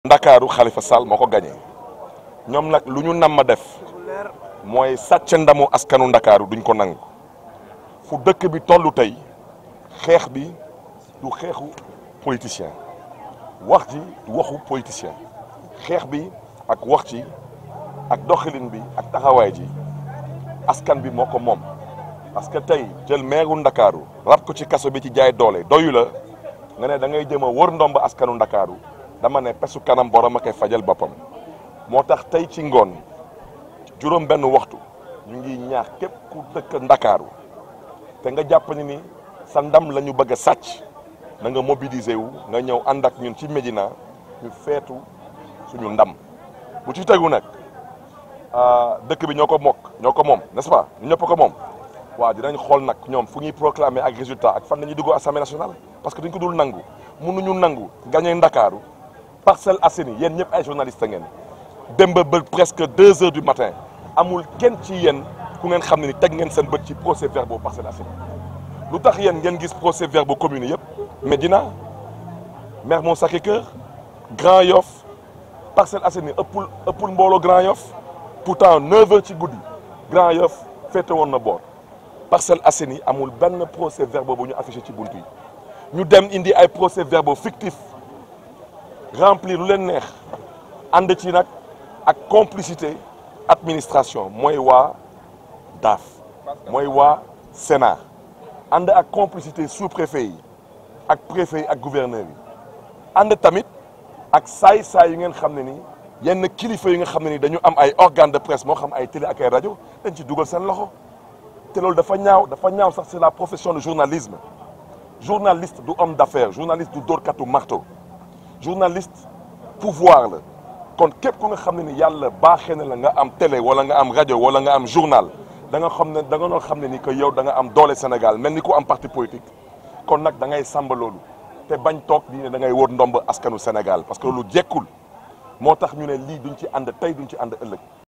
Ndakaaru Khalifa Sall moo ko gagné ñoom nag lu ñu nam ma def mooy sàcc ndamu askanu Ndakaaru duñ ko nangu fu dëkk bi tollu tey xeex bi du xeexu politicien wax ji du waxu politicien xeex bi ak wax ci ak doxalin bi ak taxawaay ji askan bi moo ko moom parce que tey jël meeru Ndakaaru rab ko ci kaso bi ci jaay doole doyu la nga ne da ngay jëm a wër ndomb askanu Ndakaaru dama ne pesu kanam borom a koy fajal boppam moo tax tey ci ngoon juróom benn waxtu ñu ngi ñaax képp ku dëkk Ndakaaru te nga jàpp ni sa ndam la ñu bëgg a sàcc na nga mobiliser wu nga ñëw ànd ak ñun ci Médina ñu feetu suñu ndam bu ci tegu nag dëkk bi ñoo ko moom n'est-ce pas ñu ñëpp ko moom waaw dinañ xool nag ñoom fu ñuy proclamer ak résultat ak fan la ñuy dugg Assemblée nationale parce que dañ ko dul nangu mënuñu nangu gagné Ndakaaru Parcelles Assainies yéen ñëpp ay journaliste ngeen démb ba presque 2 heures du matin amul kenn ci yéen ku ngeen xam ne ni teg ngeen seen bët ci procès-verbaux Parcelles Assainies lu tax yéen ngeen gis procès-verbaux communes yëpp Médina Mermoz Sacré-Cœur Grand Yoff Parcelles Assainies ëppul mbooloo Grand Yoff pourtant 9 heures ci guddi Grand Yoff féete woon na boor Parcelles Assainies amul benn procès-verbaux bu ñu affiché ci buntu yi ñu dem indi ay procès-verbaux fictifs remplir lu leen neex ànd ci nag ak complicité administration mooy waa DAF mooy waa Sénat ànd ak complicité sous-préfet yi ak préfet yi ak gouverneur yi ànd tamit ak saay-saay yu ngeen xam ne ni yenn kilifa yi nga xam ne ni dañu am ay organes de presse moo xam ay télé ak ay rajo dañ ci dugal seen loxo te loolu dafa ñaaw sax c'est la profession de journalisme journaliste du homme d'affaires journaliste du dóorkatu marteau journaliste pouvoir la kon képp ku nga xam ne ni yàlla baaxee na la nga am télé wala nga am rajo wala nga am journal da nga doon xam ne ni que yow da nga am doole Sénégal mel ni ku am parti politique kon nag da ngay sàmba loolu te bañ toog di ne da ngay wër ndomb askanu Sénégal parce que loolu jekkul moo tax ñu ne lii duñ ci ànd tey duñ ci ànd ëllëg